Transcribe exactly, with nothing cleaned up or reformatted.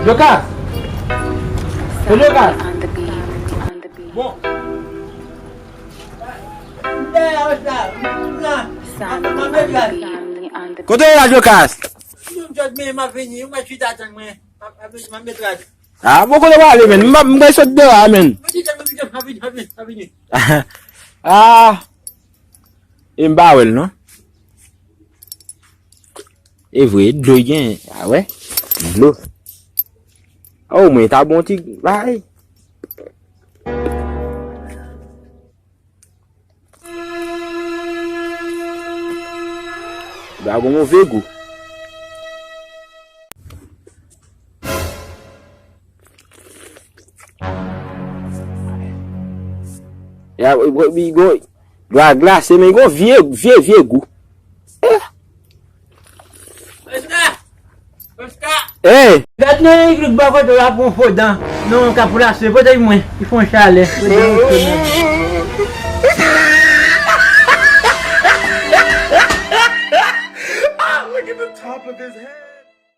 Jokas! Hey, Jokas! Bon. M dèyè Oscar, m pran, m pran medras. Kote w la, Jokas? M jòt, men m ap vini, ou mèt chita tann mwen. M ap, m ap, m ap medras. Ah, bon, kote w ale, men? M ap, m ap sot deyò a, men. M ap vini, m ap vini, m ap vini, m ap vini, m ap vini. Ah. E m pa wè l, non. E vre, dlo l gen. A wè? Dlo. O, mwen ta bon ti bay. Ba gon move gou. Ya, wi, wi, wi, wi. Dlo a glase, men gon vye, vye, vye gou. Eh. Oscar! Oscar! Eh! Gad nan yon grik bò kote w ap yon fo dan. Non, ka plase, pote mwen. Li fè yon chalè. Pote yon fo dan.